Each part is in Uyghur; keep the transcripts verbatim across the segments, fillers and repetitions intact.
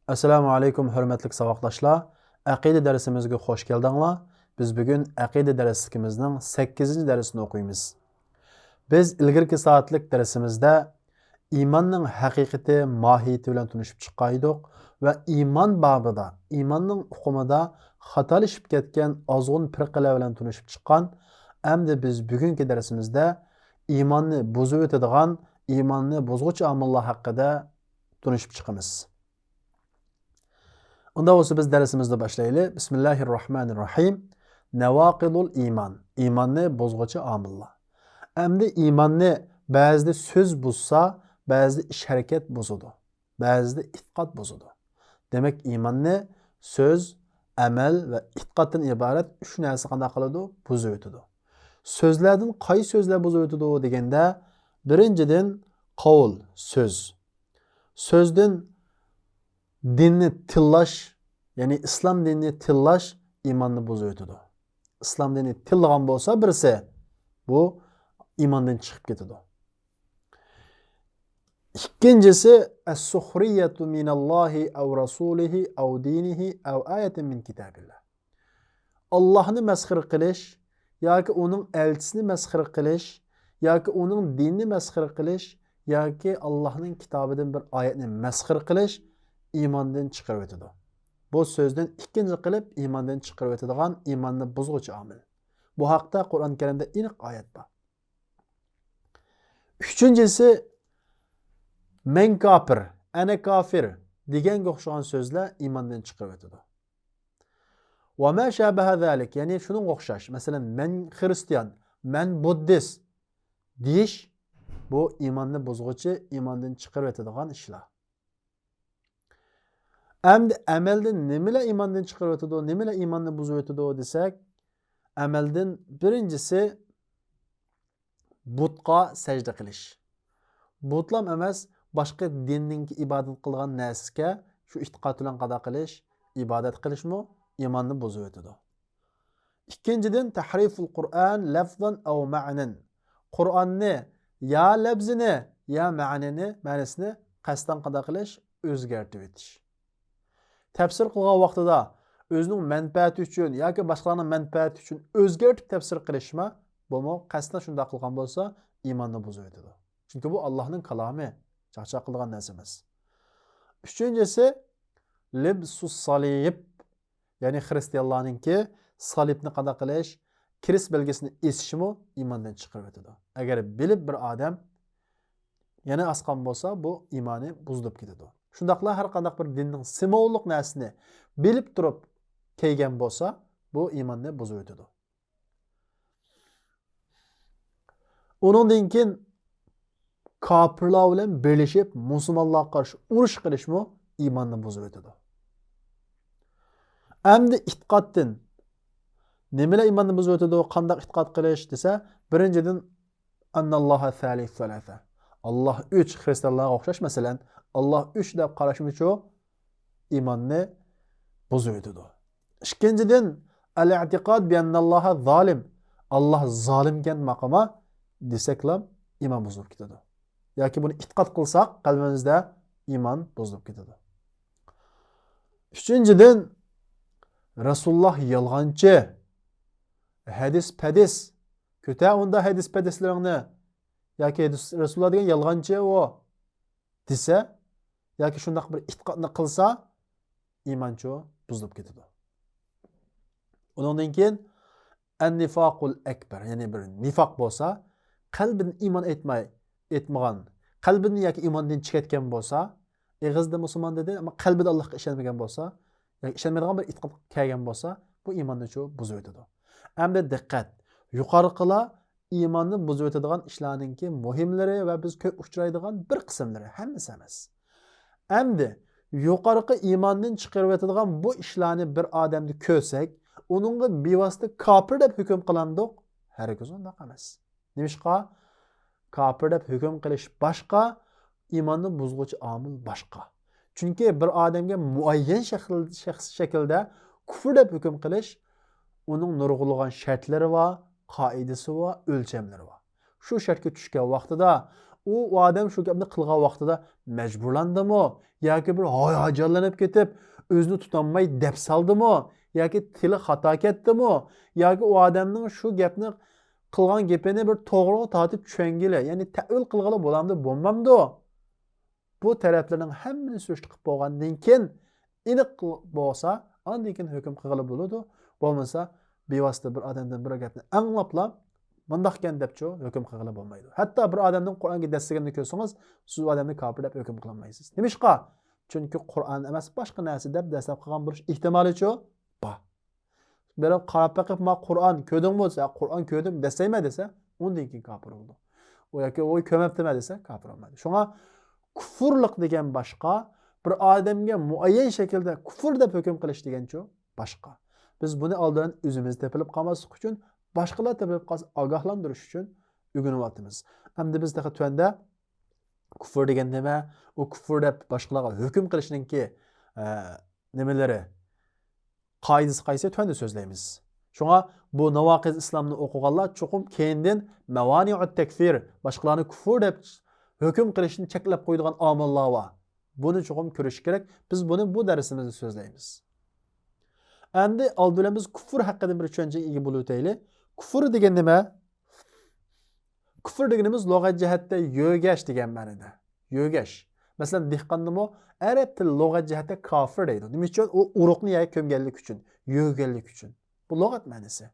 ئەسسالامۇ ئەلەيكۇم، ھۆرمەتلىك ساۋاقداشلار. ئەقىدە دەرسىمىزگە خوش كەلدىڭلار. بىز بۈگۈن ئەقىدە دەرسلىكىمىزنىڭ سەككىزىنچى دەرسىنى ئوقۇيمىز. بىز ئىلگىرىكى سائەتلىك دەرسىمىزدە ئىماننىڭ ھەقىقىتى، ماھىيىتى بىلەن تونۇشۇپ چىققانىدۇق ۋە ئىمان بابىدا، ئىماننىڭ ئۇقۇمىدا خاتالىشىپ كەتكەن ئازغۇن پىرقىلەر بىلەن تونۇشۇپ چىققان. ئەمدى بىز بۈگۈنكى دەرسىمىزدە ئىماننى بۇزۇۋېتىدىغان، ئىماننى بۇزغۇچى ئامىللار ھەققىدە تونۇشۇپ چىقىمىز. ئۇنداق بولسا بىز دەرسىمىزنى باشلايلى. بىسمىللاھىررەھمانىررەھىم. نەۋاقىدۇل ئىمان. ئىماننى بۇزغۇچى ئامىللار. ئەمدى ئىماننى بەزىدە سۆز بۇزسا، بەزىدە ئىش ھەرىكەت بۇزىدۇ. بەزىدە ئېتىقاد بۇزىدۇ. دېمەك، ئىماننى سۆز، ئەمەل ۋە ئېتىقادتىن ئىبارەت ئۈچ نەرسە قانداق قىلىدۇ؟ بۇزۇۋېتىدۇ. سۆزلەردىن قايسى سۆزلەر بۇزۇۋېتىدۇ دېگەندە، بىرىنچىدىن، قول، سۆز. سۆزدىن دىننى تىللاش، يەنى ئىسلام دىنىنى تىللاش ئىماننى بۇزۇۋېتىدۇ. ئىسلام دىنىنى تىللىغان بولسا بىرسى، بۇ ئىماندىن چىقىپ كېتىدۇ. ئىككىنچىسى، ئەسسۇخرىيەتۇ مىنەللاھى ئەۋ رەسۇلىھى ئەۋ دىنىھى ئەۋ ئايەتىن مىن كىتابىللا. ئاللاھنى مەسخىرە قىلىش ياكى ئۇنىڭ ئەلچىسىنى مەسخىرە قىلىش ياكى ئۇنىڭ دىنىنى مەسخىرە قىلىش ياكى ئاللاھنىڭ كىتابىدىن بىر ئايەتنى مەسخىرە قىلىش ئىماندىن چىقىرىۋېتىدۇ. بۇ سۆزدىن ئىككىنچى قىلىپ ئىماندىن چىقىرىۋېتىدىغان، ئىماننى بۇزغۇچى ئامىل. بۇ ھەقتە قۇرئان كەرىمدە ئېنىق ئايەت بار. ئۈچىنچىسى، مەن كاپىر، ئەنە كافىر دېگەنگە ئوخشىغان سۆزلەر ئىماندىن چىقىرىۋېتىدۇ. ۋە ما شابەھە زالىك، يەنى شۇنىڭغا ئوخشاش. مەسىلەن، مەن خىرىستىيان، مەن بۇددىست دېيىش، بۇ ئىماننى بۇزغۇچى، ئىماندىن چىقىرىۋېتىدىغان ئىشلار. ئەمدى ئەمەلدىن نېمىلەر ئىماندىن چىقىرىۋېتىدۇ، نېمىلەر ئىماننى بۇزۇۋېتىدۇ دېسەك، ئەمەلدىن بىرىنچىسى، بۇتقا سەجدە قىلىش. بۇتلام ئەمەس، باشقا دىننىڭكى ئىبادەت قىلغان نەرسىگە شۇ ئېتىقاد بىلەن قادا قىلىش، ئىبادەت قىلىشمۇ ئىماننى بۇزۇۋېتىدۇ. ئىككىنچىدىن، تەھرىفۇل قۇرئان لەفزان ئەۋ مەنەن. قۇرئاننى يا لەپزىنى، يا مەنىنى، مەنىسىنى قەستەن قادا قىلىش، ئۆزگەرتىۋېتىش. تەپسىر قىلغان ۋاقتىدا ئۆزىنىڭ مەنپەئەتى ئۈچۈن ياكى باشقىلارنىڭ مەنپەئەتى ئۈچۈن ئۆزگەرتىپ تەپسىر قىلىشما، بۇمۇ قەستەن شۇنداق قىلغان بولسا، ئىماننى بۇزۇۋېتىدۇ. چۈنكى بۇ ئاللاھنىڭ كالامى، چاقچاق قىلىدىغان نەرسە ئەمەس. ئۈچىنچىسى، لىبسۇس سالىب، يەنى خىرىستىيانلارنىڭكى سالىبنى قانداق قىلىش، كرېست بەلگىسىنى ئېسىشمۇ ئىماندىن چىقىرىۋېتىدۇ. ئەگەر بىلىپ بىر ئادەم يەنە ئاسقان بولسا، بۇ ئىمانى بۇزۇلۇپ كېتىدۇ. شۇنداقلا ھەر قانداق بىر دىننىڭ سىمۋوللۇق نەرسىنى بىلىپ تۇرۇپ كىيگەن بولسا، بۇ ئىماننى بۇزۇۋېتىدۇ. ئۇنىڭدىن كېيىن كاپىرلار بىلەن بىرلىشىپ مۇسۇلمانلارغا قارشى ئۇرۇش قىلىشمۇ ئىماننى بۇزۇۋېتىدۇ. ئەمدى ئېتىقادتىن نېمىلەر ئىماننى بۇزۇۋېتىدۇ، قانداق ئېتىقاد قىلىش دېسە، بىرىنچىدىن، ئەننەللاھە سالىسۇ سالاس. ئاللاھ ئۈچ، خىرىستىيانلارغا ئوخشاش، مەسىلەن، ئاللاھ ئۈچ دەپ قاراشمىچۇ ئىماننى بۇزۇۋېتىدۇ. ئىككىنچىدىن، ئەل ئەتىقاد بىئەننەللاھە زالىم. ئاللاھ زالىمكەن ماقىما دېسەكلا ئىمان بۇزۇلۇپ كېتىدۇ. ياكى بۇنى ئېتىقاد قىلساق، قەلبىمىزدە ئىمان بۇزۇلۇپ كېتىدۇ. ئۈچىنچىدىن، رەسۇلۇللاھ يالغانچى. ھەدىس پەدىس. كۆتەر ئۇندا ھەدىس پەدىسلىرىڭنى. ياكى رەسۇلۇللاھ دېگەن يالغانچى ئۇ. دېسە ياكى شۇنداق بىر ئېتىقادنى قىلسا، ئىمانچۇ بۇزۇلۇپ كېتىدۇ. ئۇنىڭدىن كېيىن ئەن-نىفاقۇل ئەكبەر، يەنى بىر نىفاق بولسا، قەلبىدىن ئىمان ئېيتماي، ئېيتمىغان، قەلبىدىن ياكى ئىماندىن چىقىۋەتكەن بولسا، ئېغىزدا مۇسۇلمان دېدى، ئەمما قەلبىدە ئاللاھقا ئىشەنمىگەن بولسا، ياكى ئىشەنمەيدىغان بىر ئېتىقادقا كەلگەن بولسا، بۇ ئىماننىچۇ بۇزۇۋېتىدۇ. ئەمدى دىققەت، يۇقىرىقىلار ئىماننى بۇزۇۋېتىدىغان ئىشلارنىڭكى مۇھىملىرى ۋە بىز كۆپ ئۇچرايدىغان بىر قىسىملىرى، ھەممىسى ئەمەس. ئەمدى يۇقىرىقى ئىماندىن چىقىرىۋېتىدىغان بۇ ئىشلارنى بىر ئادەمدە كۆرسەك، ئۇنىڭغا بىۋاسىتە كاپىر دەپ ھۆكۈم قىلامدۇق؟ ھەرگىز ئۇنداق ئەمەس. نېمىشقا؟ كاپىر دەپ ھۆكۈم قىلىش باشقا، ئىماننى بۇزغۇچى ئامىل باشقا. چۈنكى بىر ئادەمگە مۇئەييەن شەكىل-، شەخس-، شەكىلدە كۇفر دەپ ھۆكۈم قىلىش، ئۇنىڭ نۇرغۇنلىغان شەرتلىرى بار، قائىدىسى بار، ئۆلچەملىرى بار. شۇ شەرتكە چۈشكەن ۋاقتىدا ئۇ ئادەم شۇ گەپنى قىلغان ۋاقتىدا مەجبۇرلاندىمۇ ياكى بىر ھاياجانلىنىپ كېتىپ ئۆزىنى تۇتالماي دەپ سالدىمۇ ياكى تىلى خاتا كەتتىمۇ ياكى ئۇ ئادەمنىڭ شۇ گەپنى قىلغان گېپىنى بىر توغرىغا تارتىپ چۈشەنگىلى، يەنى تەئۋىل قىلغىلى بولامدۇ، بولمامدۇ؟ بۇ تەرەپلەرنىڭ ھەممىنى سۈرۈشتە قىلىپ بولغاندىن كېيىن ئېنىق بولسا، ئاندىن كېيىن ھۆكۈم قىلغىلى بولىدۇ. بولمىسا، بىۋاسىتە بىر ئادەمدىن بىر گەپنى ئاڭلاپلا مۇنداقكەن دەپچۇ ھۆكۈم قىلغىلى بولمايدۇ. ھەتتا بىر ئادەمنىڭ قۇرئانغا دەسسىگىنىنى كۆرسىڭىز، سىز ئۇ ئادەمنى كاپىر دەپ ھۆكۈم قىلالمايسىز. نېمىشقا؟ چۈنكى قۇرئان ئەمەس، باشقا نەرسە دەپ دەسسەپ قالغان بولۇش ئېھتىمالىچۇ بار. بېرىپ قاراپ بېقىپ، ما قۇرئان كۆردۈڭمۇ دېسە، قۇرئان كۆردۈم دەسسەيمەن دېسە، ئۇندىن كېيىن كاپىر بولىدۇ. ئۇ ياكى ئۇ كۆرمەپتىمەن دېسە، كاپىر بولمايدۇ. شۇڭا كۇفۇرلۇق دېگەن باشقا، بىر ئادەمگە مۇئەييەن شەكىلدە كۇفۇر دەپ ھۆكۈم قىلىش دېگەنچۇ باشقا. بىز بۇنى ئالدىن ئۆزىمىز تېپىلىپ قالماسلىق ئۈچۈن، باشقىلار تېپىلىپ قالسا ئاگاھلاندۇرۇش ئۈچۈن ئۆگىنىۋاتىمىز. ئەمدى بىز تېخى تۆۋەندە كۇفۇر دېگەن نېمە؟ ئۇ كۇفۇر دەپ باشقىلارغا ھۆكۈم قىلىشنىڭكى، ئە، نېمىلىرى، قائىدىسى قايسى؟ تۆۋەندە سۆزلەيمىز. شۇڭا بۇ ناۋاقىز ئىسلامنى ئوقۇغانلار چوقۇم كېيىندىن مەۋانىئۇت تەكفىر، باشقىلارنى كۇفۇر دەپ ھۆكۈم قىلىشنى چەكلەپ قويىدىغان ئامىللار بار. بۇنى چوقۇم كۆرۈش كېرەك. بىز بۇنى بۇ دەرسىمىزدە سۆزلەيمىز. ئەمدى ئالدى بىلەن بىز كۇفۇر ھەققىدە بىر چۈشەنچىگە ئىگە بولۇۋېتەيلى. كۇفۇر دېگەن نېمە؟ كۇفۇر دېگىنىمىز لۇغەت جەھەتتە يۆگەش دېگەن مەنىدە. يۆگەش. مەسىلەن، دېھقاننىمۇ ئەرەب تىلى لۇغەت جەھەتتە كافىر دەيدۇ. نېمە ئۈچۈن؟ ئۇ ئۇرۇقنى يەرگە كۆمگەنلىكى ئۈچۈن، يۆگىگەنلىكى ئۈچۈن. بۇ لۇغەت مەنىسى.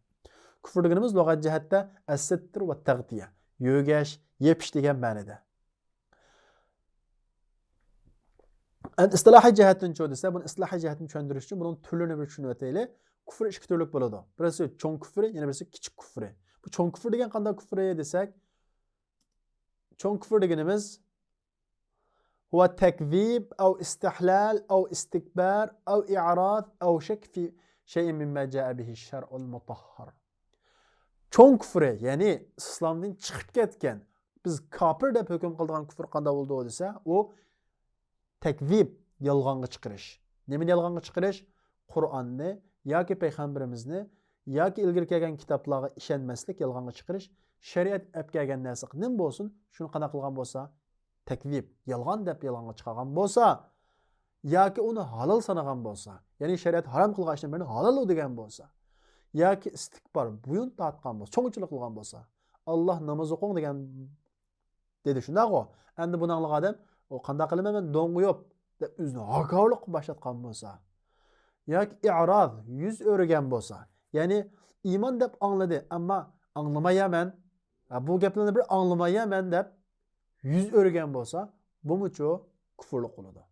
كۇفۇر دېگىنىمىز لۇغەت جەھەتتە ئەسسىتتىر ۋە تەغتىيە. يۆگەش، يېپىش دېگەن مەنىدە. ئەمدى ئىستىلاھىي جەھەتتىنچۇ دېسە، بۇنى ئىستىلاھىي جەھەتتىن چۈشەندۈرۈش ئۈچۈن بۇنىڭ تۈرلىرىنى بىر چۈشىنىۋېتەيلى. كۇفۇر ئىككى تۈرلۈك بولىدۇ. بىرسى چوڭ كۇفرى، يەنە بىرسى كىچىك كۇفرى. بۇ چوڭ كۇفرى دېگەن قانداق كۇفرى دېسەك، چوڭ كۇفر دېگىنىمىز، هو تكذيب أو استحلال أو استكبار أو إعراض أو شك في شيء مما جاء به الشرع المطهر. چوڭ كۇفرى، يەنى ئىسلامدىن چىقىپ كەتكەن، بىز كاپىر دەپ ھۆكۈم قىلىدىغان كۇفر قانداق بولىدۇ دېسە، ئۇ تەكزىب، يالغانغا چىقىرىش. نېمىنى يالغانغا چىقىرىش؟ قۇرئاننى ياكى پەيغەمبىرىمىزنى ياكى ئىلگىرى كەلگەن كىتابلارغا ئىشەنمەسلىك، يالغانغا چىقىرىش. شەرىئەت ئەپ كەلگەن نەرسە نېمە بولسۇن، شۇنى قانداق قىلغان بولسا، تەكزىب، يالغان دەپ يالغانغا چىقارغان بولسا، ياكى ئۇنى ھالال سانىغان بولسا، يەنى شەرىئەت ھارام قىلغان ئىشنىڭ بىرىنى ھالال دېگەن بولسا، ياكى ئىستىكبار، بويۇن تارتقان بولسا، چوڭچىلىق قىلغان بولسا، «ئاللا ناماز ئوقۇڭ» دېگەن دېدى، شۇنداقغۇ؟ ئەمدى بۇنى ئاڭلىغان ئادەم، «ئۇ قانداق قىلىمەن مەن، دوڭغا يوپ» دەپ ئۆزىنى ھاكاۋۇرلۇققا باشلاتقان بولسا، ياكى ئىئراز، يۈز ئۆرۈگەن بولسا، يەنى ئىمان دەپ ئاڭلىدى، ئەمما ئاڭلىمايمەن، ھە، بۇ گەپلەرنى بىر ئاڭلىمايمەن دەپ يۈز ئۆرۈگەن بولسا، بۇمۇچۇ كۇفۇرلۇق بولىدۇ.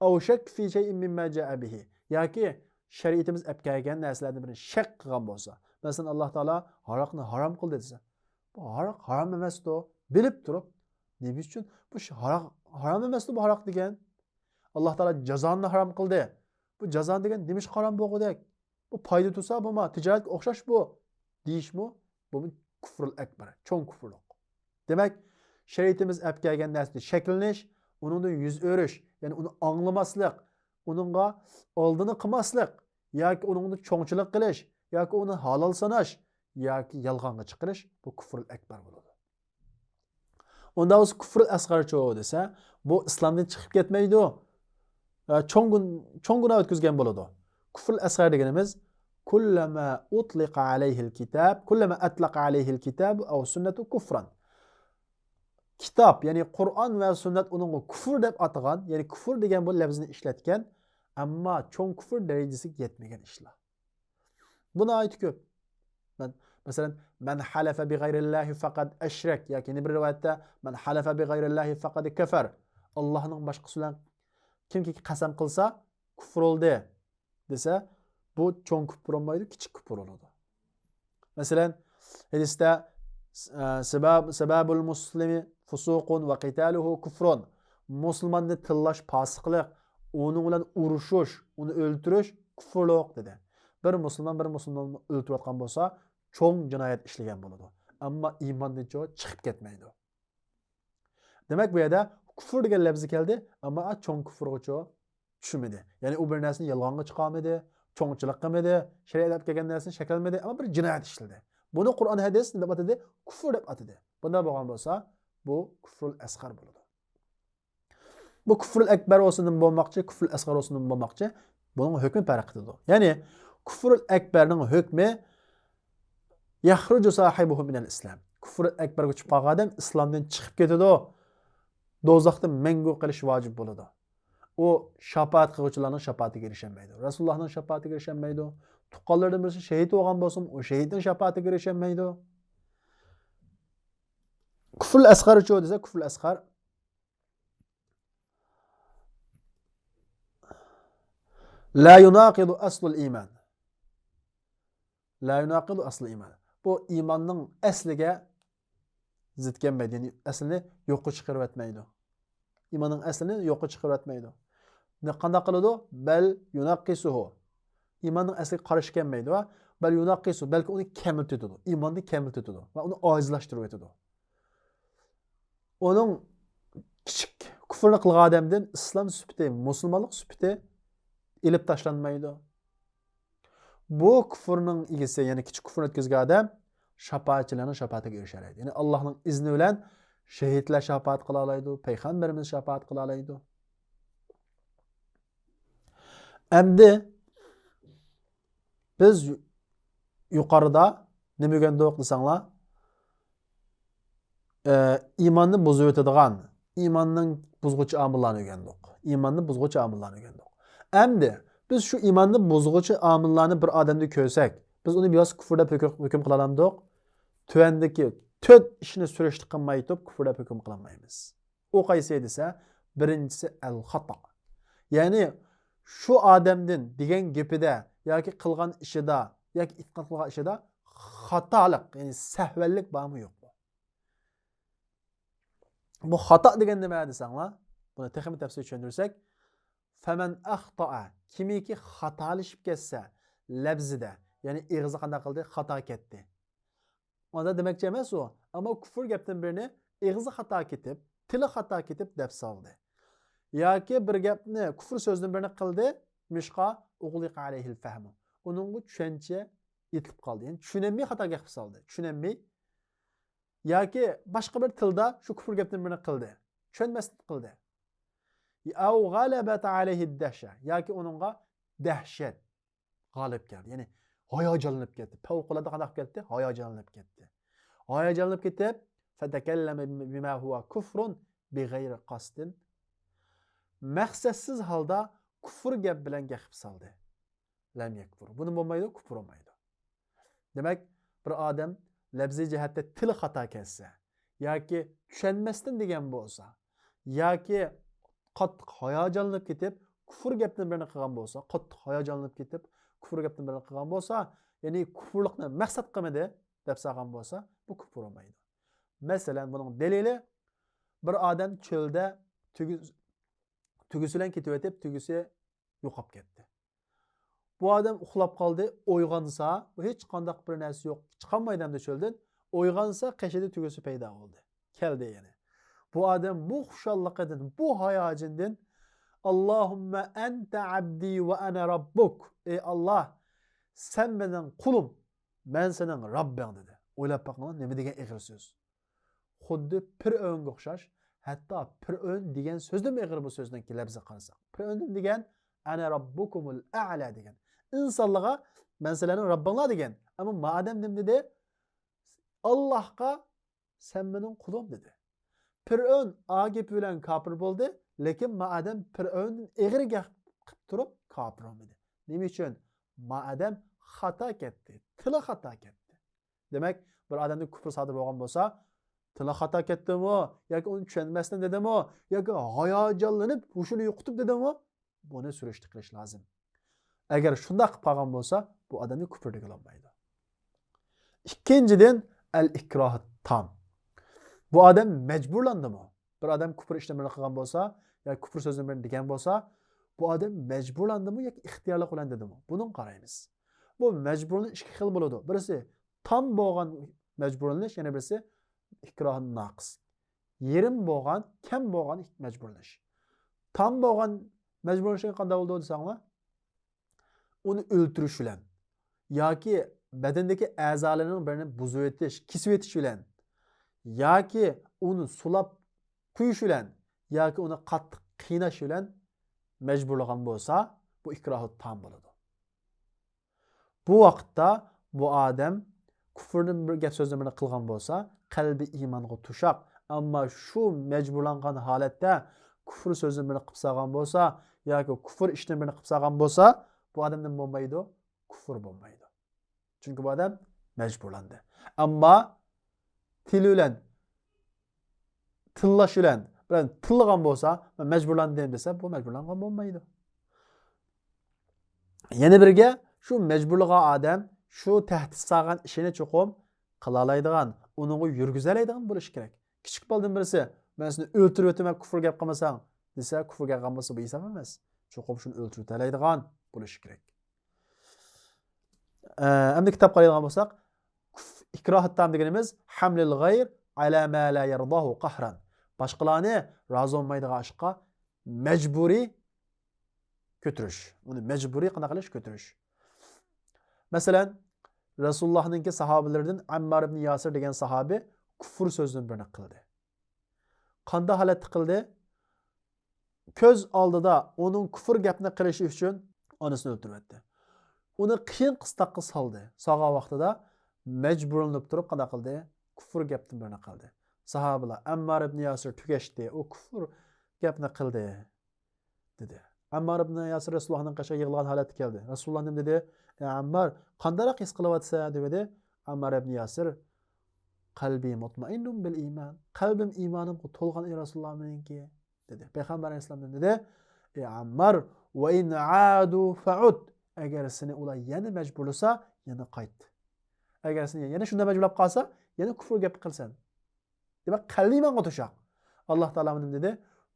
أو شك في شيء مما جاء به، ياكى شەرىئىتىمىز ئەپ كەلگەن نەرسىلەردىن بىرىنى شەك قىلغان بولسا، مەسىلەن، ئاللا تائالا ھاراقنى ھارام قىلدى دېسە، بۇ ھاراق ھارام ئەمەستۇ، بىلىپ تۇرۇپ، نېمە ئۈچۈن بۇ ش-، ھاراق ھارام ئەمەستۇ بۇ ھاراق دېگەن؟ ئاللا تائالا جازانى ھارام قىلدى. بۇ جازا دېگەن نېمىشقا ھارام بولغۇدەك؟ بۇ پايدا تۇرسا بولما، تىجارەتكە ئوخشاش بۇ، دېيىشمۇ، بۇمۇ كۇفرۇل ئەكبەر، چوڭ كۇفرلۇق. دېمەك، شەرىئىتىمىز ئەپ كەلگەن نەرسىدىن شەكلىنىش، ئۇنىڭدىن يۈز ئۆرۈش، يەنى ئۇنى ئاڭلىماسلىق، ئۇنىڭغا ئالدىنى قىلماسلىق، ياكى ئۇنىڭدا چوڭچىلىق قىلىش، ياكى ئۇنى ھالال ساناش، ياكى يالغانغا چىقىرىش، بۇ كۇفرۇل ئەكبەر بولىدۇ. ئۇنداق بولسا كۇفرۇل ئەسغەرچۇ دېسە، بۇ ئىسلامدىن چىقىپ كەتمەيدۇ. ئە، چوڭ گۇن-، چوڭ گۇناھ ئۆتكۈزگەن بولىدۇ. كۇفرۇل ئەسغەر دېگىنىمىز، كلما أطلق عليه الكتاب، كلما أطلق عليه الكتاب أو السنة كفرا. كىتاب، يەنى قۇرئان ۋە سۈننەت ئۇنىڭغا كۇفر دەپ ئاتىغان، يەنى كۇفر دېگەن بۇ لەپزنى ئىشلەتكەن، ئەمما چوڭ كۇفر دەرىجىسىگە يەتمىگەن ئىشلار. بۇ ناھايىتى كۆپ. مەن، مەسىلەن، من حلف بغير الله فقد أشرك ياكى يەنە بىر رىۋايەتتە، من حلف بغير الله فقد كفر. ئاللاھنىڭ باشقىسى بىلەن كىمكى قەسەم قىلسا، كۇفر بولدى دېسە، بۇ چوڭ كۇفر بولمايدۇ، كىچىك كۇفر بولىدۇ. مەسىلەن، ھەدىستە، ئە، سىباب-، سىبابۇل مۇسلىمى فۇسۇقۇن ۋە قىتالۇھۇ كۇفرۇن. مۇسۇلماننى تىللاش پاسىقلىق، ئۇنىڭ بىلەن ئۇرۇشۇش، ئۇنى ئۆلتۈرۈش كۇفرلۇق دېدى. بىر مۇسۇلمان بىر مۇسۇلماننى ئۆلتۈرۈۋاتقان بولسا، چوڭ جىنايەت ئىشلىگەن بولىدۇ. ئەمما ئىماندىنچۇ چىقىپ كەتمەيدۇ. دېمەك، بۇ يەردە كۇفر دېگەن لەپزى كەلدى، ئەمما چوڭ كۇفرغىچۇ چۈشمىدى. يەنى ئۇ بىر نەرسىنى يالغانغا چىقارمىدى، چوڭچىلىق قىلمىدى، شەرىئەت ئەپ كەلگەن نەرسىنى شەكىللىمىدى، ئەمما بىر جىنايەت ئىشلىدى. بۇنى قۇرئان ھەدىس نېمە دەپ ئاتىدى؟ كۇفر دەپ ئاتىدى. بۇنداق بولغان بولسا، بۇ كۇفرۇل ئەسغەر بولىدۇ. بۇ كۇفرۇل ئەكبەر بولسۇن نېمە بولماقچى، كۇفرۇل ئەسغەر بولسۇن نېمە بولماقچى، بۇنىڭ ھۆكمى پەرق قىلىدۇ. يەنى كۇفرۇل ئەكبەرنىڭ ھۆكمى يەخرۇجۇ ساھىبۇھۇ مىنەل ئىسلام. كۇفرۇل ئەكبەرگە چۈشۈپ قالغان ئادەم ئىسلامدىن چىقىپ كېتىدۇ. دوزاختا مەڭگۈ قېلىش ۋاجىپ بولىدۇ. ئۇ شاپائەت قىلغۇچىلارنىڭ شاپائىتىگە ئېرىشەلمەيدۇ. رەسۇلۇللاھنىڭ شاپائىتىگە ئېرىشەلمەيدۇ. تۇغقانلىرىدىن بىرسى شېھىت بولغان بولسىمۇ، ئۇ شېھىتنىڭ شاپائىتىگە ئېرىشەلمەيدۇ. كۇفرۇل ئەسغەرچۇ دېسە، كۇفرۇل ئەسغەر لا يناقض أصل الإيمان. لا يناقض أصل الإيمان. بۇ ئىماننىڭ ئەسلىگە زىت كەلمەيدۇ، يەنى ئەسلىنى يوققا چىقىرىۋەتمەيدۇ. ئىماننىڭ ئەسلىنى يوققا چىقىرىۋەتمەيدۇ. نە-، قانداق قىلىدۇ؟ بل ينقصه. ئىماننىڭ ئەسلىگە قارشى كەلمەيدۇ. بل ينقصه، بەلكى ئۇنى كەملىتىدۇ. ئىماننى كەملىتىدۇ ۋە ئۇنى ئاجىزلاشتۇرۇۋېتىدۇ. ئۇنىڭ كىچىك كۇفرنى قىلغان ئادەمدىن ئىسلام سۈپىتى، مۇسۇلمانلىق سۈپىتى ئېلىپ تاشلانمايدۇ. بۇ كۇفرنىڭ ئىگىسى، يەنى كىچىك كۇفرنى ئۆتكۈزگەن ئادەم شاپائەتچىلەرنىڭ شاپائىتىگە ئېرىشەلەيدۇ. يەنى ئاللاھنىڭ ئىزنى بىلەن شېھىتلەر شاپائەت قىلالايدۇ، پەيغەمبىرىمىز شاپائەت قىلالايدۇ. ئەمدى بىز يۇقىرىدا نېمە ئۆگەندۇق دېسەڭلار، ئە، ئىماننى بۇزۇۋېتىدىغان، ئىماننىڭ بۇزغۇچى ئامىللارنى ئۆگەندۇق. ئىماننى بۇزغۇچى ئامىللارنى ئۆگەندۇق. ئەمدى بىز شۇ ئىماننى بۇزغۇچى ئامىللارنى بىر ئادەمدە كۆرسەك، بىز ئۇنى بىۋاسىتە كۇفر دەپ ھۆكۈم، ھۆكۈم قىلالامدۇق؟ تۆۋەندىكى تۆت ئىشنى سۈرۈشتە قىلماي تۇرۇپ كۇفر دەپ ھۆكۈم قىلالمايمىز. ئۇ قايسى دېسە، بىرىنچىسى ئەل خاتا. يەنى شۇ ئادەمدىن دېگەن گېپىدە ياكى قىلغان ئىشىدا ياكى ئېيتقان قىلغان ئىشىدا خاتالىق، يەنى سەھۋەنلىك بارمۇ يوقمۇ؟ بۇ خاتا دېگەن نېمە دېسەڭلار، بۇنى تېخىمۇ تەپسىلىي چۈشەندۈرسەك، فەمەن ئەختائە، كىمكى خاتالىشىپ كەتسە، لەپزىدە، يەنى ئېغىزى قانداق قىلدى؟ خاتا كەتتى. ئاندا دېمەكچى ئەمەس ئۇ، ئەمما كۇفر گەپتىن بىرنى ئېغىزى خاتا كېتىپ، تىلى خاتا كېتىپ دەپ سالدى. ياكى بىر گەپنى، كۇفر سۆزدىن بىرنى قىلدى، مىشقا ئۇغلىقە ئەلەيھىل فەھمۇ. ئۇنىڭغا چۈشەنچە يېتىلىپ قالدى. يەنى چۈشىنەلمەي خاتا گەپ سالدى. چۈشىنەلمەي ياكى باشقا بىر تىلدا شۇ كۇفر گەپتىن بىرنى قىلدى. چۈشەنمەستىن قىلدى. ئەۋ غەلەبەت ئەلەيھىد دەھشە. ياكى ئۇنىڭغا دەھشەت غالىب كەلدى. يەنى ھاياجانلىنىپ كەتتى. پەۋقۇلئاددە قانداق كەتتى؟ ھاياجانلىنىپ كەتتى. ھاياجانلىنىپ كېتىپ، فەتەكەللەمە بىما ھۇۋە كۇفرۇن بىغەيرى قەستىن. مەقسەتسىز ھالدا كۇفر گەپ بىلەن گەپ سالدى. لەم يەكفۇر. بۇنى بولمايدۇ، كۇفر بولمايدۇ. دېمەك، بىر ئادەم لەپزىي جەھەتتە تىلى خاتا كەتسە ياكى چۈشەنمەستىن دېگەن بولسا ياكى قاتتىق ھاياجانلىنىپ كېتىپ، كۇفر گەپتىن بىرنى قىلغان بولسا، قاتتىق ھاياجانلىنىپ كېتىپ، كۇفر گەپتىن بىرنى قىلغان بولسا، يەنى كۇفرلۇقنى مەقسەت قىلمىدى دەپ سالغان بولسا، بۇ كۇفر بولمايدۇ. مەسىلەن، بۇنىڭ دەلىلى، بىر ئادەم چۆلدە تۈگە-، تۈگىسى بىلەن كېتىۋېتىپ، تۈگىسى يوقاپ كەتتى. بۇ ئادەم ئۇخلاپ قالدى، ئويغانسا، بۇ ھېچقانداق بىر نەرسە يوق، چىقالمايدۇ ئەمدى چۆلدىن. ئويغانسا، قېشىدا تۈگىسى پەيدا بولدى. كەلدى يەنە. بۇ ئادەم بۇ خۇشاللىقىدىن، بۇ ھاياجىنىدىن، «ئاللاھۇممە ئەنتە ئەبدى ۋە ئەنە رەببۇك.» «ئەي ئاللا، سەن مېنىڭ قۇلۇم، مەن سېنىڭ رەببىڭ» دېدى. ئويلاپ بېقىڭلار، نېمە دېگەن ئېغىر سۆز. خۇددى پىرئەۋنگە ئوخشاش، ھەتتا پىرئەۋن دېگەن سۆزدىنمۇ ئېغىر بۇ سۆزنىڭكى لەپزىگە قارىساق. پىرئەۋن دېگەن، «ئەنە رەببۇكۇمۇل ئەئلا» دېگەن. ئىنسانلارغا، «مەن سىلەرنىڭ رەببىڭلار» دېگەن. ئەمما مادەم نېمە دېدى؟ «ئاللاھقا، سەن مېنىڭ قۇلۇم» دېدى. پىرئەۋن ئا گېپى بىلەن كاپىر بولدى، لېكىن مادەم پىرئەۋندىن ئېغىر گەپ قىلىپ تۇرۇپ كاپىر بولمىدى. نېمە ئۈچۈن؟ مادەم خاتا كەتتى، تىلى خاتا كەتتى. دېمەك، بىر ئادەمدە كۇفر سادىر بولغان بولسا، تىلى خاتا كەتتىمۇ ياكى ئۇنى چۈشەنمەستىن دېدىمۇ ياكى ھاياجانلىنىپ ھوشىنى يوقىتىپ دېدىمۇ، بۇنى سۈرۈشتە قىلىش لازىم. ئەگەر شۇنداق قىلىپ قالغان بولسا، بۇ ئادەمنى كۇفر دېگىلى بولمايدۇ. ئىككىنچىدىن، ئەل ئىكراھ تام. بۇ ئادەم مەجبۇرلاندىمۇ؟ بىر ئادەم كۇفر ئىشلىرىنى قىلغان بولسا ياكى كۇفر سۆزلىرىنى دېگەن بولسا، بۇ ئادەم مەجبۇرلاندىمۇ ياكى ئىختىيارلىق بىلەن دېدىمۇ؟ بۇنىڭغا قارايمىز. بۇ مەجبۇرلىنىش ئىككى خىل بولىدۇ. بىرسى تام بولغان مەجبۇرلىنىش، يەنە بىرسى ئىكراھ ناقىس. يېرىم بولغان، كەم بولغان مەجبۇرلىنىش. تام بولغان مەجبۇرلىنىش قانداق بولىدۇ دېسەڭلار، ئۇنى ئۆلتۈرۈش بىلەن ياكى بەدەندىكى ئەزالىرىنىڭ بىرىنى بۇزۇۋېتىش، كېسىۋېتىش بىلەن ياكى ئۇنى سۇلاپ قويۇش بىلەن ياكى ئۇنى قاتتىق قىيناش بىلەن مەجبۇرلىغان بولسا، بۇ ئىكراھۇت تام بولىدۇ. بۇ ۋاقىتتا بۇ ئادەم كۇفرنى بىر گەپ سۆزنى بىرنى قىلغان بولسا، قەلبى ئىمانغا توشاق. ئەمما شۇ مەجبۇرلانغان ھالەتتە كۇفر سۆزنى بىرنى قىلىپ سالغان بولسا ياكى كۇفر ئىشنى بىرنى قىلىپ سالغان بولسا، بۇ ئادەمدىن بولمايدۇ، كۇفر بولمايدۇ. چۈنكى بۇ ئادەم مەجبۇرلاندى. ئەمما تىل بىلەن، تىللاش بىلەن، بىلەن تىللىغان بولسا، مەن مەجبۇرلاندىم دېسە، بۇ مەجبۇرلانغان بولمايدۇ. يەنە بىرگە، شۇ مەجبۇرلىغان ئادەم شۇ تەھدىت سالغان ئىشىنى چوقۇم قىلالايدىغان، ئۇنىڭغا يۈرگۈزەلەيدىغان بولۇشى كېرەك. كىچىك بالىدىن بىرسى، مەن سېنى ئۆلتۈرۈۋېتىمەن، كۇفر گەپ قىلمىساڭ دېسە، كۇفر گەپ قىلغان بولسا، بۇ ھېساب ئەمەس. چوقۇم شۇنى ئۆلتۈرۈۋېتەلەيدىغان بولۇشى كېرەك. ئە، ئەمدى كىتاب قارايدىغان بولساق، كۇف-، ئىكراھۇت تام دېگىنىمىز حەملىل غەير ئەلا ما لا يەرداھۇ قەھرەن. باشقىلارنى رازى بولمايدىغان ئىشقا مەجبۇرىي كۆتۈرۈش. ئۇنى مەجبۇرىي قانداق قىلىش؟ كۆتۈرۈش. مەسىلەن، رەسۇلۇللاھنىڭكى ساھابىلىرىدىن ئەممار ئىبن ياسىر دېگەن ساھابى كۇفر سۆزىدىن بىرنى قىلدى. قانداق ھالەتتە قىلدى؟ كۆز ئالدىدا ئۇنىڭ كۇفر گەپنى قىلىشى ئۈچۈن ئانىسىنى ئۆلتۈرۈۋەتتى. ئۇنى قىيىن قىستاققا سالدى. سالغان ۋاقتىدا مەجبۇرلىنىپ تۇرۇپ قانداق قىلدى؟ كۇفر گەپتىن بىرنى قىلدى. ساھابىلار، ئەممار ئىبن ياسىر تۈگەشتى، ئۇ كۇفر گەپنى قىلدى، دېدى. ئەممار ئىبن ياسىر رەسۇلۇللاھنىڭ قېشىغا يىغلىغان ھالەتتە كەلدى. رەسۇلۇللاھ نېمە دېدى؟ ئەي ئەممار، قانداقراق ھېس قىلىۋاتىسەن؟ دېدى. ئەممار ئىبن ياسىر، قەلبى مۇتمەئىننۇن بىل ئىمان. قەلبىم ئىمانىمغا تولغان، ئەي رەسۇلۇللاھ مېنىڭكى، دېدى. پەيغەمبەر ئەلەيھىسسالام دېدى، ئەي ئەممار، ۋە ئىن ئادۇ فەئۇد. ئەگەر سېنى ئۇلار يەنە مەجبۇرلىسا، يەنە قايت. ئەگەر سېنى يەنە شۇنداق مەجبۇرلاپ قالسا، يەنە كۇفر گەپ قىلىسەن. دېمەك، قەلبى ئىمانغا توشاق. ئاللاھ تائالا نېمە دېدى؟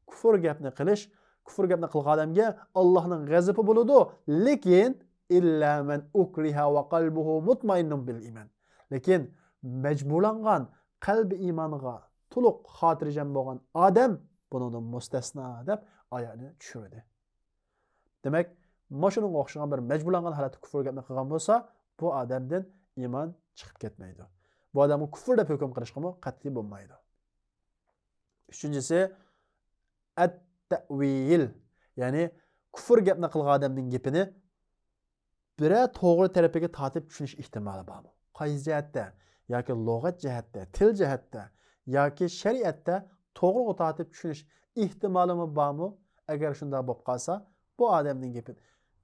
كۇفر گەپنى قىلىش، كۇفر گەپنى قىلغان ئادەمگە ئاللاھنىڭ غەزىپى بولىدۇ، لېكىن ئىللا مەن ئۇكرىھە ۋە قەلبۇھۇ مۇتمەئىننۇن بىل ئىمان. لېكىن مەجبۇرلانغان، قەلبى ئىمانغا تولۇق خاتىرجەم بولغان ئادەم بۇنىڭدىن مۇستەسنا دەپ ئايەتنى چۈشۈردى. دېمەك، مۇشۇنىڭغا ئوخشىغان بىر مەجبۇرلانغان ھالەتتە كۇفر گەپنى قىلغان بولسا، بۇ ئادەمدىن ئىمان چىقىپ كەتمەيدۇ. بۇ ئادەمگە كۇفر دەپ ھۆكۈم قىلىشقىمۇ قەتئىي بولمايدۇ. ئۈچىنچىسى، ئەت-تەئۋىل. يەنى كۇفر گەپنى قىلغان ئادەمنىڭ گېپىنى بىرەر توغرا تەرىپىگە تارتىپ چۈشىنىش ئېھتىمالى بارمۇ؟ قايسى جەھەتتە؟ ياكى لۇغەت جەھەتتە، تىل جەھەتتە، ياكى شەرىئەتتە توغرىغا تارتىپ چۈشىنىش ئېھتىمالىمۇ بارمۇ؟ ئەگەر شۇنداق بولۇپ قالسا، بۇ ئادەمنىڭ گېپى،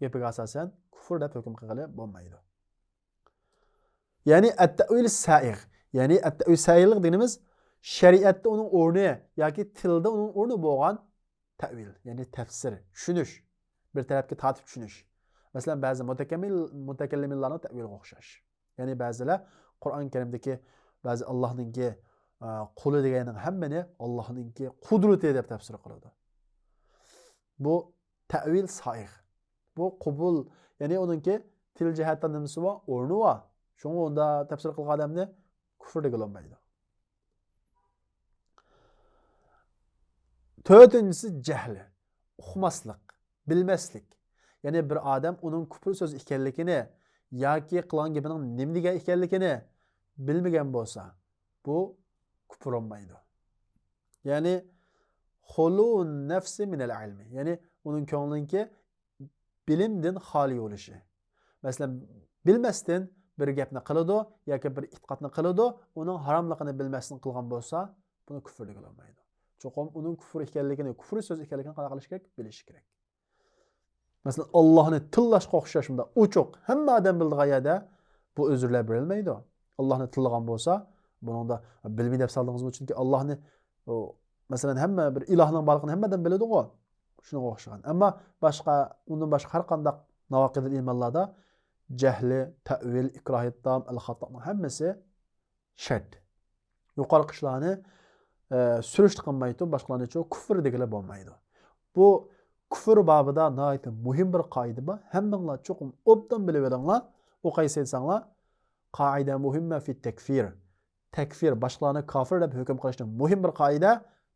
گېپىگە ئاساسەن كۇفر دەپ ھۆكۈم قىلغىلى بولمايدۇ. يەنى ئەت-تەئۋىل سائىغ. يەنى ئەت-تەئۋىل سائىغ دېگىنىمىز شەرىئەتتە ئۇنىڭ ئورنى ياكى تىلدا ئۇنىڭ ئورنى بولغان تەئۋىل، يەنى تەپسىر، چۈشىنىش، بىر تەرەپكە تارتىپ چۈشىنىش. مەسىلەن، بەزى مۇتەكەممىل-، مۇتەكەللىملارنىڭ تەئۋىلىگە ئوخشاش. يەنى بەزىلەر قۇرئان كەرىمدىكى بەزى ئاللاھنىڭكى، ئە، قولى دېگەننىڭ ھەممىنى ئاللاھنىڭكى قۇدرىتى دەپ تەپسىر قىلىدۇ. بۇ تەئۋىل سائىغ. بۇ قوبۇل، يەنى ئۇنىڭكى تىل جەھەتتە نېمىسى بار؟ ئورنى بار. شۇڭا ئۇنداق تەپسىر قىلغان ئادەمنى كۇفر دېگىلى بولمايدۇ. تۆتىنچىسى جەھلى، ئۇقماسلىق، بىلمەسلىك. يەنى بىر ئادەم ئۇنىڭ كۇفر سۆز ئىكەنلىكىنى ياكى قىلغان گېپىنىڭ نېمە دېگەن ئىكەنلىكىنى بىلمىگەن بولسا، بۇ كۇفر بولمايدۇ. يەنى خۇلۇ نەفسى مىنەل ئىلمى. يەنى ئۇنىڭ كۆڭلىنىڭكى بىلىمدىن خالىي بولۇشى. مەسىلەن، بىلمەستىن بىر گەپنى قىلىدۇ ياكى بىر ئېتىقادنى قىلىدۇ، ئۇنىڭ ھاراملىقىنى بىلمەستىن قىلغان بولسا، بۇنى كۇفر دېگىلى بولمايدۇ. چوقۇم ئۇنىڭ كۇفر ئىكەنلىكىنى، كۇفر سۆز ئىكەنلىكىنى قانداق قىلىش كېرەك؟ بىلىشى كېرەك. مەسىلەن، ئاللاھنى تىللاشقا ئوخشاش مۇنداق ئوچۇق، ھەممە ئادەم بىلىدىغان يەردە بۇ ئۆزۈرلەر بېرىلمەيدۇ. ئاللاھنى تىللىغان بولسا، بۇنىڭدا بىلمەي دەپ سالدىڭىزمۇ؟ چۈنكى ئاللاھنى، ئۇ، مەسىلەن، ھەممە بىر ئىلاھنىڭ بارلىقىنى ھەممە ئادەم بىلىدىغۇ. شۇنىڭغا ئوخشىغان. ئەمما باشقا، ئۇندىن باشقا ھەر قانداق ناۋاقىدىل ئىمانلاردا جەھلى، تەئۋىل، ئىكراھىت تام، ئەل-خاتانىڭ ھەممىسى شەرت. يۇقىرىقى ئىشلارنى، ئە، سۈرۈشتە قىلماي تۇرۇپ، باشقىلارنىچۇ كۇفر دېگىلى بولمايدۇ. بۇ كۇفر بابىدا ناھايىتى مۇھىم بىر قائىدە بار. ھەممىڭلار چوقۇم ئوبدان بىلىۋېلىڭلار. ئۇ قايسى دېسەڭلار، قائىدە مۇھىممە فىت تەكفىر. تەكفىر، باشقىلارنى كافىر دەپ ھۆكۈم قىلىشتا مۇھىم بىر قائىدە،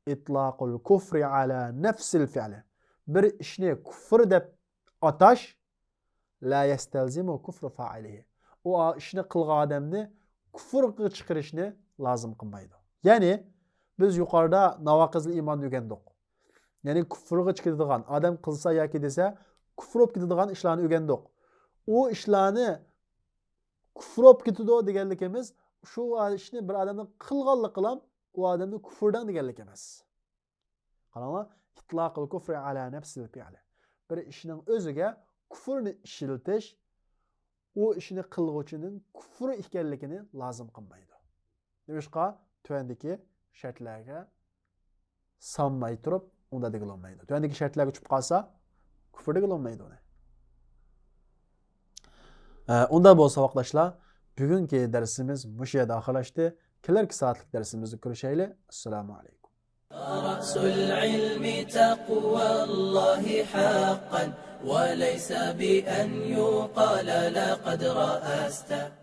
ئىتلاقۇل كۇفرى ئالا نەفسىل فىئلى. بىر ئىشنى كۇفر دەپ ئاتاش، لا يەستەلزىمۇ كۇفرۇ فائىلىھى. ئۇ ئىشنى قىلغان ئادەمنى كۇفرغا چىقىرىشنى لازىم قىلمايدۇ. يەنى، بىز يۇقىرىدا ناۋاقىزىل ئىماننى ئۆگەندۇق. يەنى كۇفرغا چىقىدىغان، ئادەم قىلسا ياكى دېسە، كۇفر بولۇپ كېتىدىغان ئىشلارنى ئۆگەندۇق. ئۇ ئىشلارنى كۇفر بولۇپ كېتىدۇ دېگەنلىكىمىز، شۇ ئىشنى بىر ئادەمنىڭ قىلغانلىقىلا ئۇ ئادەمنى كۇفر دەڭ دېگەنلىك ئەمەس. قاراڭلار، ئىتلاقۇل كۇفرى ئالا نەفسىل پىئلى. بىر ئىشنىڭ ئۆزىگە كۇفرنى ئىشلىتىش ئۇ ئىشنى قىلغۇچىنىڭ كۇفر ئىكەنلىكىنى لازىم قىلمايدۇ. نېمىشقا؟ تۆۋەندىكى شەرتلەرگە سالماي تۇرۇپ، ئۇنداق دېگىلى بولمايدۇ. تۆۋەندىكى شەرتلەرگە چۈشۈپ قالسا، كۇفر دېگىلى بولمايدۇ ئۇنى. ئە، ئۇنداق بولسا، ساۋاقداشلار، بۈگۈنكى دەرسىمىز مۇشۇ يەردە ئاخىرلاشتى. كېلەركى سائەتلىك دەرسىمىزدە كۆرۈشەيلى. ئەسسالامۇ ئەلەيكۇم. رأس العلم تقوى الله حقا، وليس بأن يقال لقد رأست.